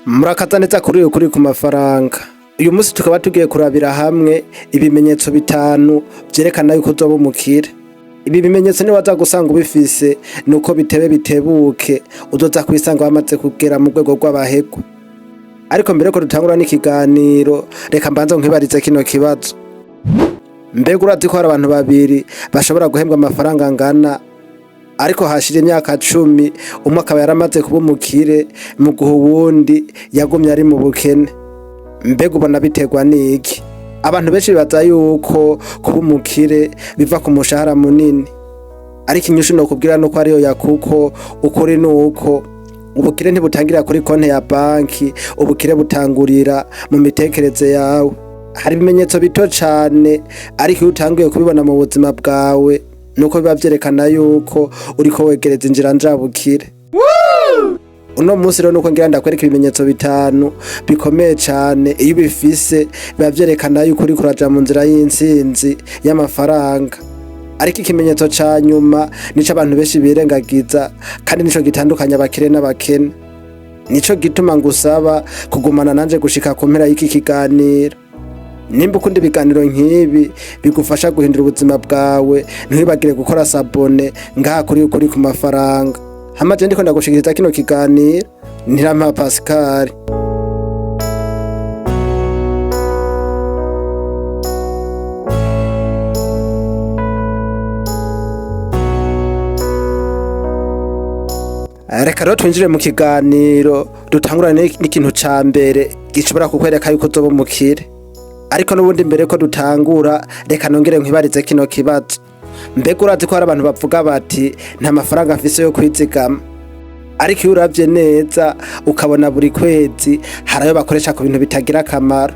Murakaza neza kuri uyu kuri ku mafaranga. Uyu munsi tukaba tugiye kurabira hamwe ibimenyetso bitanu vyerekana yuko uzoba umukire. Ibi bimenyetso niwaza gusanga ubifise, nuko bitebe bitebuke uzoza kwisanga wamaze kugera mu rwego rw'abahegwa. Ariko mbere ko dutangura n'ikiganiro, reka mbanze nkwibarize kino kibazo. Mbega urazi ko hari abantu babiri bashobora guhembwa amafaranga angana, ariko hashira imyaka 10 umwe akaba yaramaze kuba umukire, mu gihe uwundi yagumye ari mu bukene? Mbega ubona biterwa n'iki? Abantu benshi bibaza yuko kuba umukire biva ku mushahara munini, ariko inyishu nokubwira nuko ariyo ya kuko ukuri nuko ubukire ntibutangira kuri konti ya banki, ubukire butangurira mu mitekerereze yawe. Hari ibimenyetso bito cane, ariko iyo utanguye kubibona mu buzima bwawe, nuko biba vyerekana yuko uriko wegereza inzira njabukire. Uno munsi rero nuko ngira ndakwereka ibimenyetso bitanu bikomeye cane, iyo ubifise biba vyerekana yuko uriko uraja mu nzira y'intsinzi y'amafaranga. Ariko ikimenyetso ca nyuma nico abantu benshi birengagiza, kandi nico gitandukanya abakire n'abakene. Nico gituma ngusaba kugumana nanje gushika ku mpera y'iki kiganiro. Nimba ukunda ibiganiro nk'ibi bigufasha guhindura ubuzima bwawe, ntiwibagire gukora s'abonner ngaha kuri ukuri ku mafaranga. Hama je ndiko ndagushikiriza kino kiganiro, Ntirampa Pascal. Reka rero twinjire mu kiganiro, dutangurane n'ikintu ca mbere gishobora kukwereka yuko uzoba umukire. Ariko n'ubundi mbere ko dutangura, reka nongere nkwibarize kino kibazo. Mbega urazi ko hari abantu bavuga bati: "Nta mafaranga mfise yo kwizigama"? Ariko iyo uravye neza ukabona buri kwezi hari ayo bakoresha ku bintu bitagira akamaro.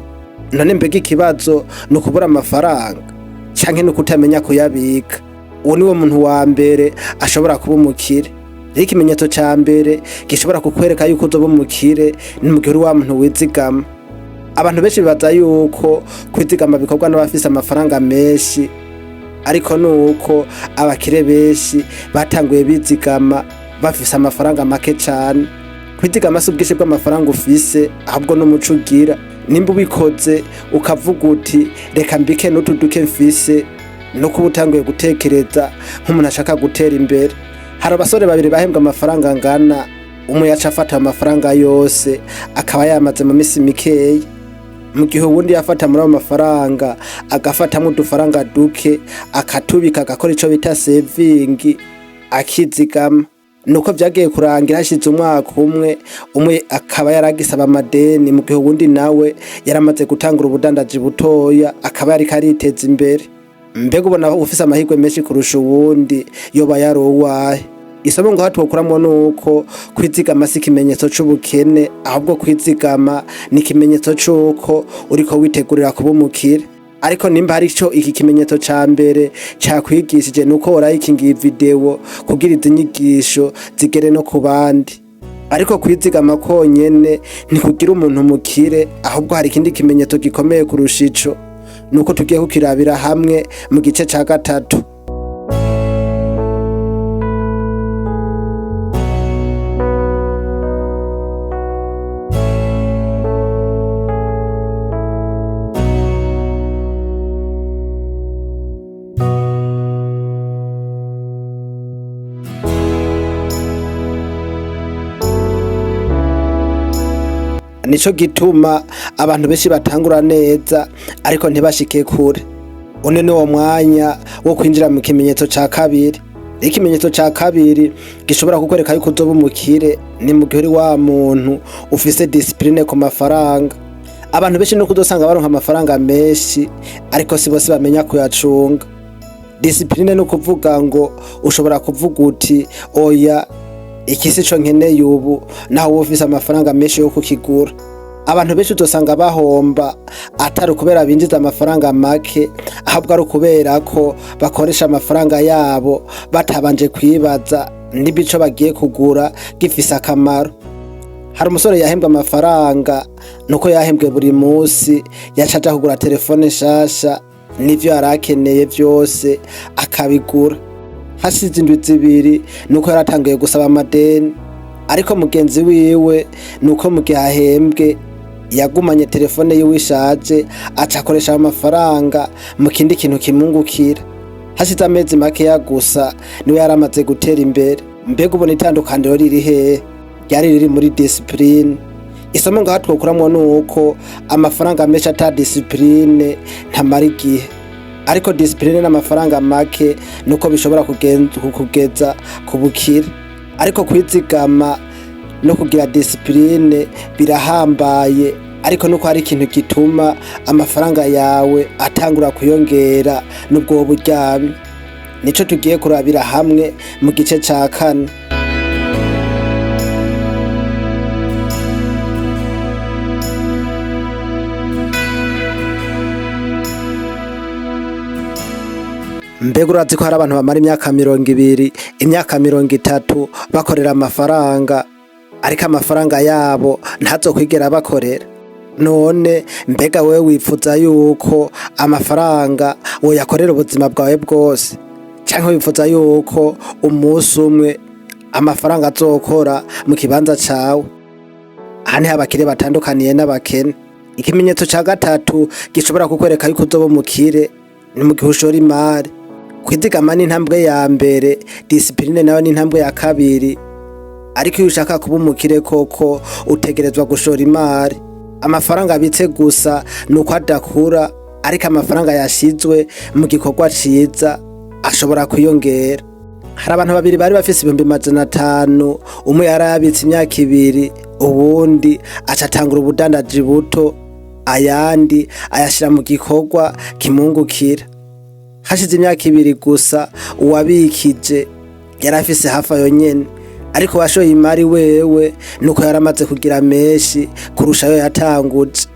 None mbega ikibazo ni ukubura amafaranga canke ni ukutamenya kuyabika? Uwo niwo muntu wa mbere ashobora kuba umukire. Rero ikimenyetso ca mbere gishobora kukwereka yuko uzoba umukire ni mu gihe uri wa muntu wizigama. Abantu benshi bibaza yuko kwizigama bikorwa n'abafise amafaranga menshi, ariko nuko abakire benshi batanguye bizigama bafise amafaranga make cane. Kwizigama si ubwinshi bw'amafaranga ufise, ahubwo n'umuco ugira. Nimba ubikoze ukavuga uti: "Reka mbike n'utu duke mfise", nuko uba utanguye gutekereza nk'umuntu ashaka gutera imbere. Hari abasore babiri bahembwa amafaranga angana. Umwe yaca afata amafaranga yose akaba yamaze mu misi mikeyi, mu gihe uwundi yafata muri ayo mafaranga agafatamwo udufaranga duke, akatubika, agakora ico bita saving, akizigama. Nuko vyagiye kurangira hashize umwaka umwe, umwe akaba yaragisaba amadeni, mu gihe uwundi nawe yaramaze gutangura ubudandaji butoya, akaba yariko ariteza imbere. Mbega ubona ufise amahirwe menshi kurusha uwundi yoba yari uwahe? Isomo ngaho twokuramwo nuko kwizigama si ikimenyetso c'ubukene, ahubwo kwizigama ni ikimenyetso c'uko uriko witegurira kuba umukire. Ariko nimba hari ico iki kimenyetso ca mbere cakwigishije, nuko worayikingiye video kugira izi nyigisho zigere no ku bandi. Ariko kwizigama konyene ntikugira umuntu umukire, ahubwo hari ikindi kimenyetso gikomeye kurusha ico, nuko tugiye kukirabira hamwe mu gice ca gatatu. Nico gituma abantu benshi batangura neza ariko ntibashike kure. Uno ni wo mwanya wo kwinjira mu kimenyetso ca kabiri. Ikimenyetso ca kabiri gishobora kukwereka yuko uzoba umukire ni mu gihe uri wa muntu ufise discipline ku mafaranga. Abantu benshi nuko uzosanga baronka amafaranga menshi, ariko si bose bamenya kuyacunga. Discipline ni ukuvuga ngo ushobora kuvuga uti: "Oya, iki sico nkeneye ubu", naho woba ufise amafaranga menshi yo kukigura. Abantu benshi uzosanga bahomba atari ukubera binjiza amafaranga make, ahubwo ari ukubera ko bakoresha amafaranga yabo batabanje kwibaza nimba ico bagiye kugura gifise akamaro. Hari umusore yahembwe amafaranga, nuko yahembwe buri musi yaca aja kugura telefone nshasha n'ivyo yari akeneye vyose akabigura. Hashize indwi 2 nuko yaratanguye gusaba amadeni. Ariko mugenzi wiwe nuko mu gihe ahembwe yagumanye telefone yiwe ishaje, aca akoresha ayo mafaranga mu kindi kintu kimwungukira. Hashize amezi makeya gusa niwe yari amaze gutera imbere. Mbega ubona itandukaniro riri hehe? Ryari riri muri discipline. Isomo ngaha twokuramwo nuko amafaranga menshi ata discipline ntamara igihe, ariko discipline n'amafaranga make nuko bishobora kukugeza ku bukire. Ariko kwizigama no kugira discipline birahambaye, ariko nuko hari ikintu gituma amafaranga yawe atangura kuyongera nubwo woba uryamye. Nico tugiye kurabira hamwe mu gice ca kane. Mbega urazi ko hari abantu bamara imyaka 20, imyaka 30 bakorera amafaranga, ariko amafaranga yabo ntazokwigera bakorera? None mbega wewe wifuza yuko amafaranga woyakorera ubuzima bwawe bwose, canke wifuza yuko umunsi umwe amafaranga azokora mu kibanza cawe? Aha niho abakire batandukaniye n'abakene. Ikimenyetso ca gatatu gishobora kukwereka yuko uzoba umukire ni mu gihe ushora imari. Kwizigama ni intambwe ya mbere, discipline nayo ni intambwe ya kabiri, ariko iyo ushaka kuba umukire koko utegerezwa gushora imari. Amafaranga abitse gusa nuko adakura, ariko amafaranga yashizwe mu gikorwa ciza ashobora kwiyongera. Hari abantu babiri bari bafise 500,000, umwe yarayabitse imyaka 2, uwundi aca atangura ubudandaji buto, ayandi ayashira mu gikorwa kimwungukira. Hashize imyaka 2 gusa uwabikije yarafise hafi ayo nyene, ariko uwashoye imari wewe nuko yaramaze kugira menshi kurusha ayo yatanguje.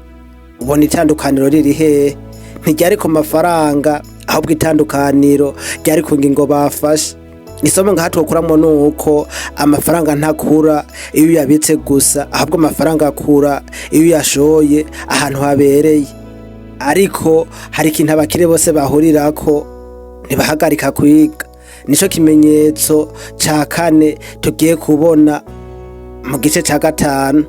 Ubona itandukaniro riri hehe? Ntiryari ku mafaranga, ahubwo itandukaniro ryari ku ngingo bafashe. Isomo ngaha twokuramwo nuko amafaranga ntakura iyo uyabitse gusa, ahubwo amafaranga akura iyo uyashoye ahantu habereye. Ariko hari ikintu abakire bose bahurirako, ntibahagarika kwiga. Nico kimenyetso ca kane tugiye kubona mu gice ca gatanu.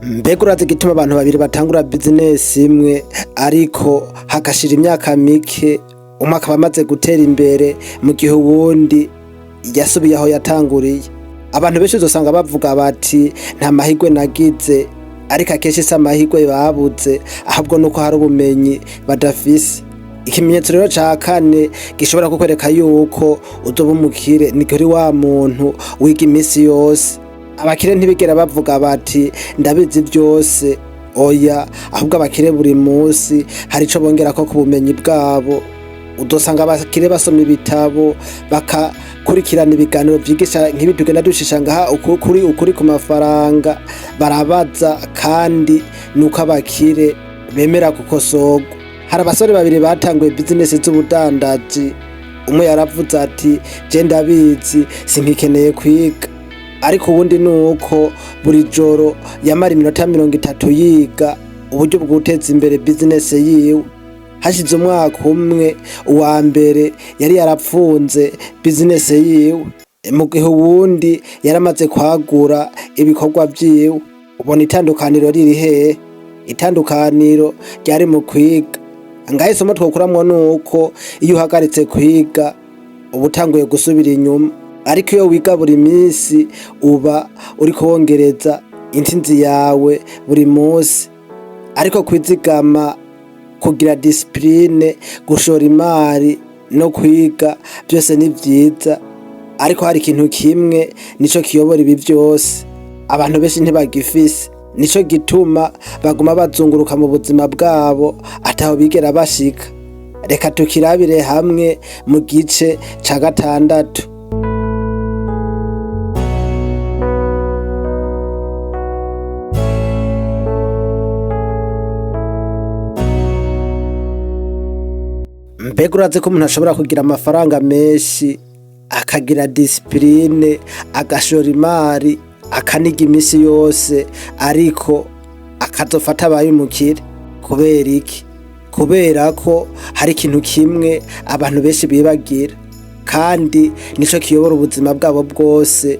Mbega urazi igituma abantu babiri batangura bizinesi imwe, ariko hagashira imyaka mike umwe akaba amaze gutera imbere mu gihe uwundi yasubiye aho yatanguriye? Abantu benshi uzosanga bavuga bati nta mahirwe nagize, ariko akenshi si amahirwe babuze, ahubwo nuko hari ubumenyi badafise. Ikimenyetso rero ca kane gishobora kukwereka yuko uzoba umukire ni kuri wa muntu wiga iminsi yose. Abakire ntibigera bavuga bati ndabizi byose, oya, ahubwo abakire buri munsi hari ico bongerako ku bumenyi bwabo. Udosanga abakire basoma ibitabo, bakakurikirana ibiganiro vyigisha nk'ibi tugenda dushisha ngaha ukuri ku mafaranga, barabaza, kandi nuko abakire bemera gukosorwa. Hari abasore babiri batanguye bizinesi z'ubudandaji, umwe yaravuze ati je ndabizi sinkikeneye kwiga, ariko uwundi nuko buri joro yamara iminota 30 yiga uburyo bwo guteza imbere bizinesi yiwe. Hashize umwaka umwe uwa mbere yari yarapfunze bizinesi yiwe, mu gihe uwundi yaramaze kwagura ibikorwa vyiwe. Ubona itandukaniro riri hehe? Itandukaniro ryari mu kwiga. Ngaho isomo twokuramwo nuko iyo uhagaritse kwiga uba utanguye gusubira inyuma, ariko iyo wiga buri minsi uba uriko wongereza intsinzi yawe buri munsi. Ariko kwizigama, kugira discipline, gushora imari no kwiga byose ni vyiza, ariko hari ikintu kimwe nico kiyobora ibi vyose, abantu benshi ntibagifise. Nico gituma baguma bazunguruka mu buzima bwabo ataho bigera bashika. Reka tukirabire hamwe mu gice ca gatandatu. Mbega urazi ko umuntu ashobora kugira amafaranga menshi, akagira discipline, agashora imari, akaniga iminsi yose, ariko Akazofata abaye umukire. Kubera iki? Kubera ko hari ikintu kimwe abantu benshi bibagira, kandi nico kiyobora ubuzima bwabo bwose,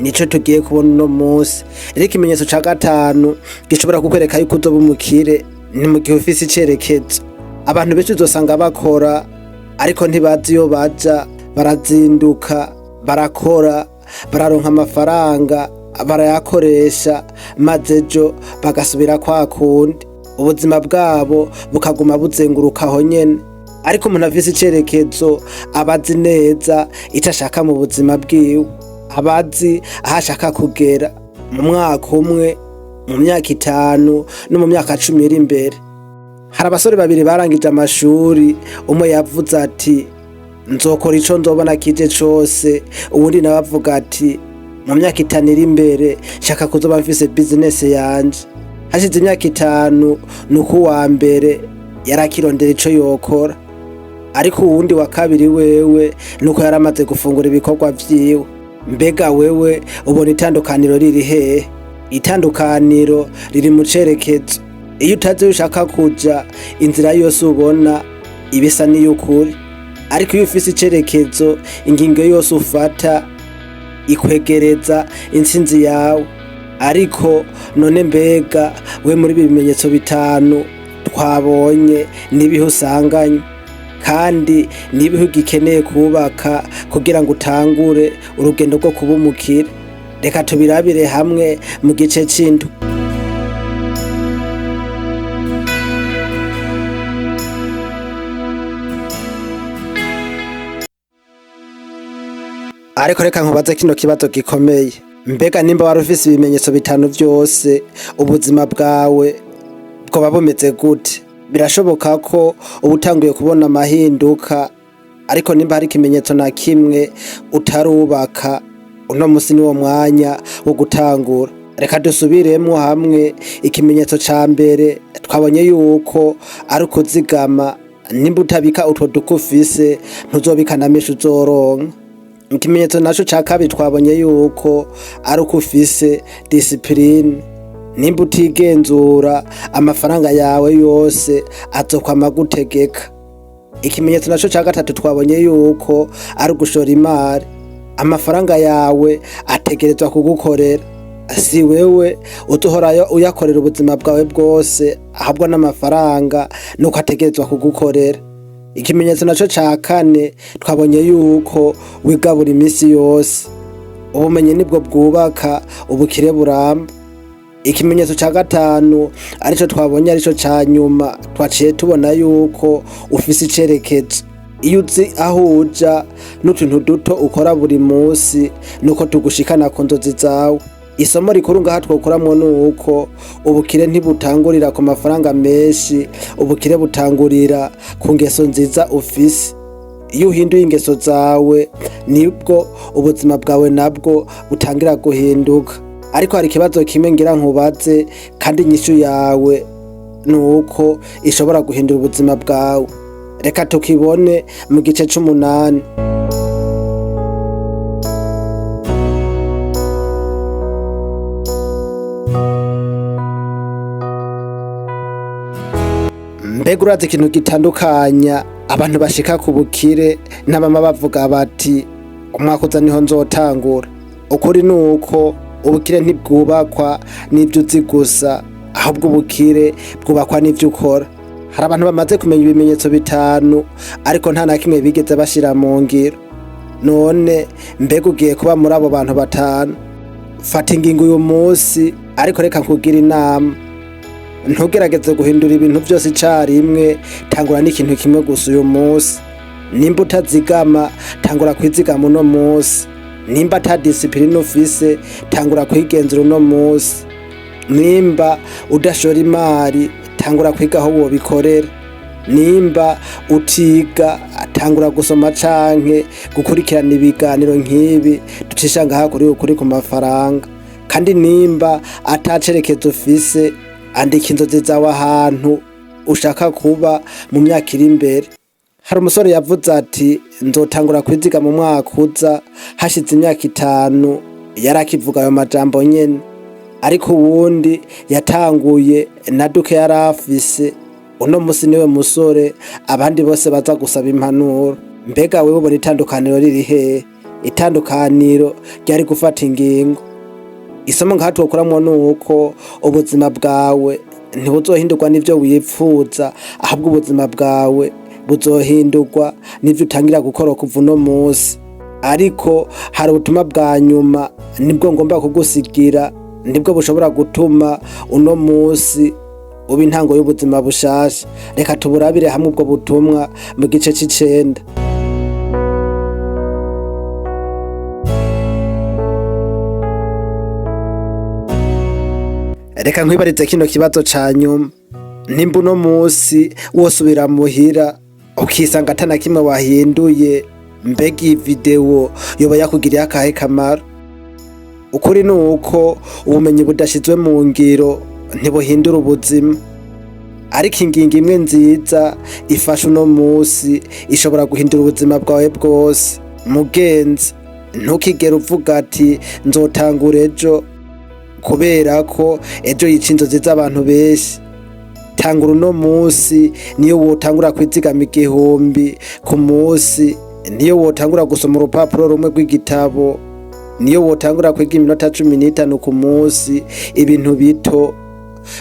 nico tugiye kubona uno munsi. Rero ikimenyetso ca gatanu gishobora kukwereka yuko uzoba umukire ni mu gihe ufise icerekezo. Abantu benshi uzosanga bakora, ariko ntibazi iyo baja. Barazinduka, barakora, bararonka amafaranga, barayakoresha, maze ejo bagasubira kwa kundi, ubuzima bwabo bukaguma buzenguruka aho nyene. Ariko umuntu afise icerekezo aba azi neza ico ashaka mu buzima bwiwe, aba azi aho ashaka kugera mu mwaka umwe, mu myaka 5 no mu myaka 10 iri imbere. Hari abasore babiri barangije amashuri. Umwe yavuze ati: "Nzokora ico nzobona kije cose." Uwundi nawe avuga ati: "Mu myaka 5 iri imbere nshaka kuzoba mfise bizinesi yanje." Hashize imyaka 5, nuko uwa mbere yarakirondera ico yokora, ariko uwundi wa kabiri wewe nuko yaramaze gufungura ibikorwa vyiwe. Mbega wewe ubona itandukaniro riri hehe? Itandukaniro riri mu cerekezo. Iyo utazi iyo ushaka kuja, inzira yose ubona ibisa n'iyukuri. Ariko iyo ufise icerekezo, ingingo yose ufata ikwegereza intsinzi yawe. Ariko none mbega we, muri ibi bimenyetso bitanu twabonye, nibihe usanganye, kandi nibihe ugikeneye kubaka kugira ngo utangure urugendo rwo kuba umukire? Reka tubirabire hamwe mu gice c'indwi. Ariko reka nkubaze kino kibazo gikomeye: mbega nimba wari ufise ibimenyetso bitanu vyose, ubuzima bwawe bwoba bumeze gute? Birashoboka ko uba utanguye kubona amahinduka, ariko nimba hari ikimenyetso na kimwe utarubaka, uno musi niwo mwanya wo gutangura. Reka dusubiremwo hamwe. Ikimenyetso ca mbere twabonye yuko ari ukuzigama. Nimba utabika utwo duke ufise, ntuzobika na menshi uzoronka. Ikimenyetso naco ca kabiri twabonye yuko ari uko ufise disipurine. Nimba utigenzura, amafaranga yawe yose azokwama agutegeka. Ikimenyetso naco ca gatatu twabonye yuko ari ugushora imari. Amafaranga yawe ategerezwa kugukorera, si wewe uzohora uyakorera ubuzima bwawe bwose, ahubwo n'amafaranga nuko ategerezwa kugukorera. Ikimenyetso naco ca kane twabonye yuko wigabura iminsi yose. Ubumenyi nibwo bwubaka ubukire buramba. Ikimenyetso ca gatanu, arico twabonye, arico ca nyuma, twaciye tubona yuko ufise icerekezo. Iyo uzi aho uja, n'utuntu duto ukora buri munsi nuko tugushikana ku nzozi zawe. Isomo rikuru ngaha twokuramwo nuko ubukire ntibutangurira ku mafaranga menshi, ubukire butangurira ku ngeso nziza ufise. Iyo uhinduye ingeso zawe, nibwo ubuzima bwawe nabwo butangira guhinduka. Ariko hari ikibazo kimwe ngira nkubaze, kandi inyishu yawe nuko ishobora guhindura ubuzima bwawe. Reka tukibone mu gice c'umunani. Mbega urazi ikintu gitandukanya abantu bashika ku bukire n'abama bavuga bati: "Umwaka uza niho nzotangura"? Ukuri ni uko ubukire ntibwubakwa n'ibyo uzi gusa, ahubwo ubukire bwubakwa n'ibyo ukora. Hari abantu bamaze kumenya ibimenyetso bitanu, ariko nta na kimwe bigeze bashira mu ngiro. None mbega ugiye kuba muri abo bantu batanu? Fata ingingo uyu munsi. Ariko reka nkugira inama: ntugerageze guhindura ibintu byose icarimwe. Tangura n'ikintu kimwe gusa uyu munsi. Nimba utazigama, tangura kwizigama uno munsi. Nimba ata disipurine ufise, tangura kwigenzura uno munsi. Nimba udashora imari, tangura kwiga aho wobikorera. Nimba utiga, tangura gusoma canke gukurikirana ibiganiro nk'ibi ducisha ngaha kuri Ukuri ku Mafaranga. Kandi nimba atacerekezo ufise, andika inzozi zawe ahantu ushaka kuba mu myaka iri imbere. Hari umusore yavuze ati: "Nzotangura kwiziga mu mwaka uza." Hashize imyaka 5 yari akivuga ayo majambo nyene. Ariko uwundi yatanguye na duke yari afise, uno musi niwe musore abandi bose baza gusaba impanuro. Mbega wewe ubona itandukaniro riri hehe? Itandukaniro ryari gufata ingingo. Isomo ngaha twokuramwo nuko ubuzima bwawe ntibuzohindurwa n'ivyo wipfuza, ahubwo ubuzima bwawe buzohindurwa n'ivyo utangira gukora kuva uno musi. Ariko hari ubutumwa bwa nyuma nibwo ngomba kugusigira, nibwo bushobora gutuma uno musi uba intango y'ubuzima bushasha. Reka tuburabire hamwe ubwo butumwa mu gice c'icenda. Reka nkwibarize kino kibazo ca nyuma. Nimba uno musi wosubira muhira ukisanga ata kimwe wahinduye, mbega iyi videwo yoba yakugiriye akahe kamaro? Ukuri ni uko ubumenyi budashizwe mu ngiro ntibuhindura ubuzima. Ariko ingingo imwe nziza ifasha uno musi ishobora guhindura ubuzima bwawe bwose. Mugenzi, ntukigere uvuga ati nzotangura ejo, kubera ko ejo yica inzozi z'abantu benshi. Tangura uno musi, niyo wotangura kwizigama 1000 ku musi, niyo wotangura gusoma urupapuro rumwe rw'igitabo, niyo wotangura kwiga iminota 15 ku musi. Ibintu bito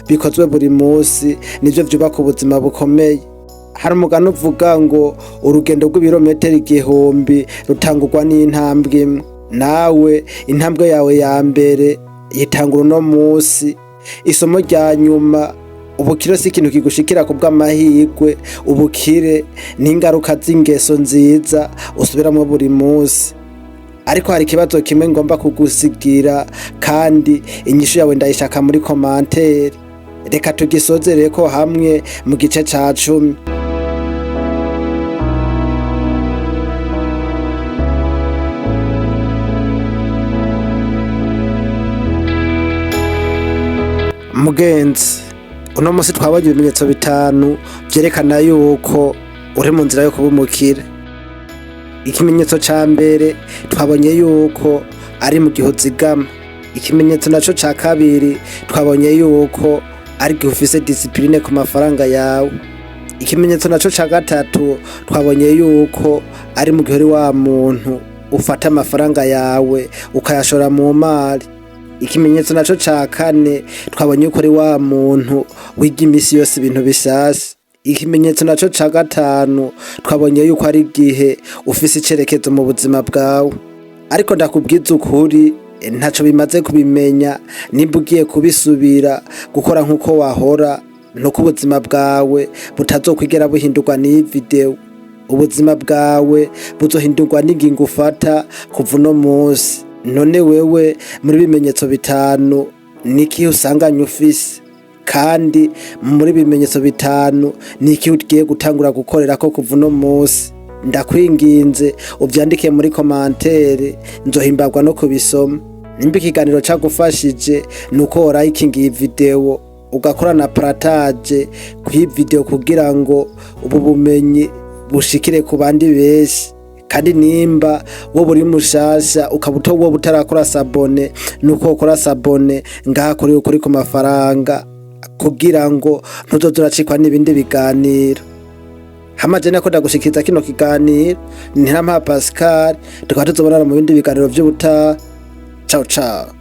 bikozwe buri musi nivyo vyubaka ubuzima bukomeye. Hari umugani uvuga ngo urugendo rw'ibirometero 1000 rutangurwa n'intambwe imwe. Nawe intambwe yawe ya mbere yitangura uno musi. Isomo rya nyuma: ubukire si ikintu kigushikira ku bw'amahirwe, ubukire ni ingaruka z'ingeso nziza usubiramwo buri musi. Ariko hari ikibazo kimwe ngomba kugusigira, kandi inyishu yawe ndayishaka muri commentaire. Reka tugisozereko hamwe mu gice ca 10. Mugenzi, uno musi twabonye ibimenyetso 5 vyerekana yuko uri mu nzira yo kuba umukire. Ikimenyetso ca mbere twabonye yuko ari mu gihe uzigama. Ikimenyetso naco ca kabiri twabonye yuko ari igihe ufise disipline ku mafaranga yawe. Ikimenyetso naco ca gatatu twabonye yuko ari mu gihe uri wa muntu ufata amafaranga yawe ukayashora mu mari. Ikimenyetso naco ca kane twabonye yuko uri wa muntu wiga imisi yose ibintu bishasha. Ikimenyetso naco ca gatanu twabonye yuko ari igihe ufise icerekezo mu buzima bwawe. Ariko ndakubwiza ukuri, ntaco bimaze kubimenya nimba ugiye kubisubira gukora nkuko wahora, nuko ubuzima bwawe butazokwigera buhindurwa n'iyi video. Ubuzima bwawe buzohindurwa n'ingingo ufata kuva uno musi. None wewe muri bimenyetso 5 niki usanganye ufise? Kandi muri bimenyetso 5 niki ugiye gutangura gukorerako kuva uno musi? Ndakwinginze uvyandike muri commentaire, nzohimbagwa no kubisoma. Nimba ikiganiro cagufashije nuko warayikinga iyi video ugakora na partage kw'iyi video kugira ngo ubu bumenyi bushikire ku bandi benshi. Kandi nimba wowe uri mushasha ukaba wowe utarakora sabone, nuko ukora sabone ngaha kuri ukuri ku mafaranga kugira ngo ntuzoze uracikwa n'ibindi biganiro. Hamaje nako ndagushikiriza kino kiganiro ni Ntirampa Pascal, tukaba tuzobonana mu bindi biganiro vy'ubutaha. Ciao ciao.